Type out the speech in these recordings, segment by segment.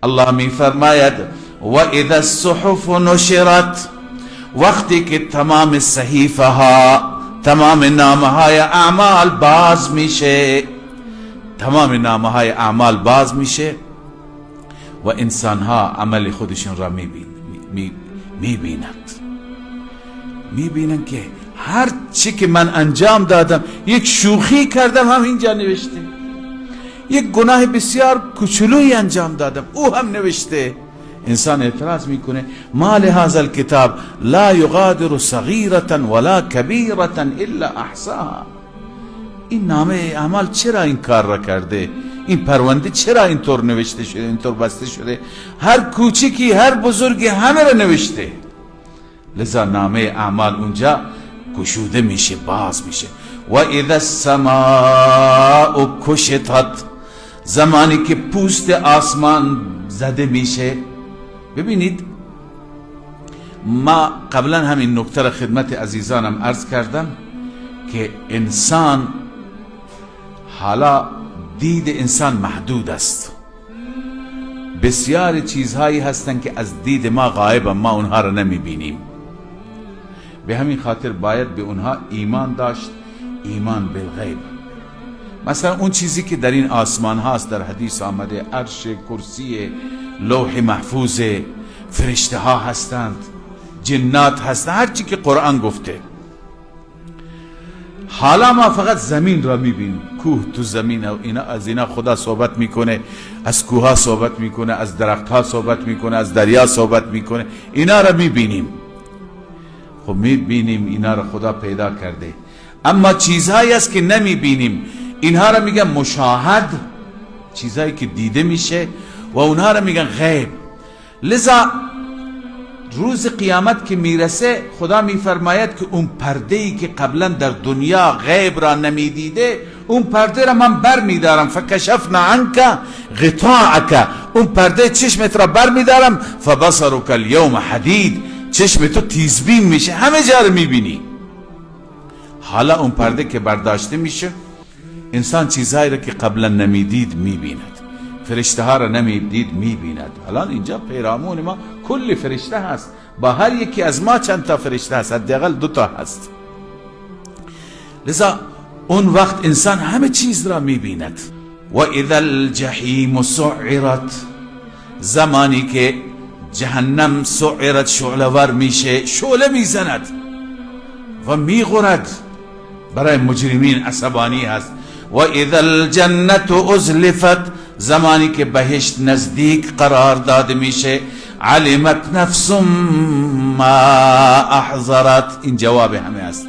الله می فرماید و اذا الصحف نشرت، وقتی که تمام صحیفه ها، تمام نامه های اعمال باز میشه، تمام نامه های اعمال باز میشه و انسان ها عمل خودشون را میبینند، میبینند که هر چی که من انجام دادم، یک شوخی کردم هم اینجا نوشته، یک گناه بسیار کوچولویی انجام دادم او هم نوشته. انسان اعتراض میکنه ما لهذا الكتاب لا یغادر صغیرة ولا کبیرة الا احصاها. این نامه اعمال چرا این کار را کرده؟ این پرونده چرا اینطور نوشته شده، اینطور بسته شده؟ هر کوچکی هر بزرگی همه را نوشته. لذا نامه اعمال اونجا گشوده میشه، باز میشه. و اذا السماء کشطت، زمانی که پوست آسمان زده میشه. ببینید ما قبلا همین نکته را خدمت عزیزانم عرض کردم که انسان حالا دید انسان محدود است، بسیار چیزهایی هستند که از دید ما غایب، ما اونها را نمیبینیم. به همین خاطر باید به اونها ایمان داشت، ایمان بالغیب. مثلا اون چیزی که در این آسمان هاست، در حدیث آمده عرش، کرسی، لوح محفوظ، فرشته ها هستند، جنات هستند، هر چی که قرآن گفته. حالا ما فقط زمین را میبینیم، کوه تو زمین و اینا، از اینا خدا صحبت میکنه، از کوه ها صحبت میکنه، از درخت ها صحبت میکنه، از دریا صحبت میکنه، اینا را میبینیم. خب میبینیم اینا را خدا پیدا کرده، اما چیزهایی است که نمیبینیم، اینها را میگن مشاهد، چیزهایی که دیده میشه، و اونها را میگن غیب. لذا روز قیامت که میرسه خدا میفرماید که اون پرده‌ای که قبلا در دنیا غیب را نمیدیده، اون پرده را من بر میدارم. فکشفنا عنک غطاءک، اون پرده چشمت را بر میدارم. فبصرک اليوم حدید، چشم تو تیزبین میشه، همه جا رو میبینی. حالا اون پرده که برداشته میشه، انسان چیزهایی را که قبلا نمیدید میبیند، فرشته ها را نمیدید میبیند. الان اینجا پیرامون ما کل فرشته هست، با هر یکی از ما چند تا فرشته هست، حداقل 2 تا هست. لذا اون وقت انسان همه چیز را میبیند. و اذا الجحیم سعرت، زمانی که جهنم سعرت، شعله ور میشه، شعله میزند و میغرد، برای مجرمین عصبانی هست. و اذا الجنت ازلفت، زمانی که بهشت نزدیک قرار داده میشه. علمت نفس ما احضرت، این جواب همه است.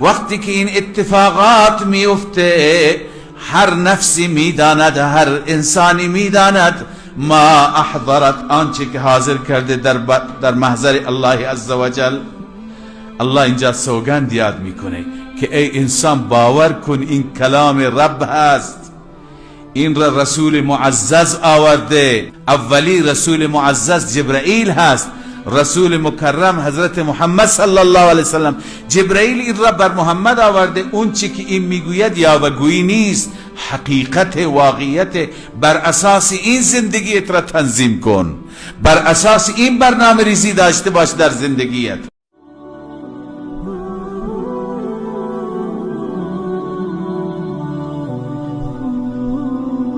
وقتی که این اتفاقات میفته، هر نفسی میداند، هر انسانی میداند ما احضرت، آنچه که حاضر کرده در محضر الله عزوجل. الله اینجا سوگند یاد میکنه که ای انسان باور کن این کلام رب هست، این را رسول معزز آورده. اولی رسول معزز جبرائیل هست، رسول مکرم حضرت محمد صلی الله علیه وسلم. جبرائیل این را بر محمد آورده. اون چی که این میگوید یاوه‌گویی نیست، حقیقت، واقعیت. بر اساس این زندگیت را تنظیم کن، بر اساس این برنامه ریزی داشته باش در زندگیت.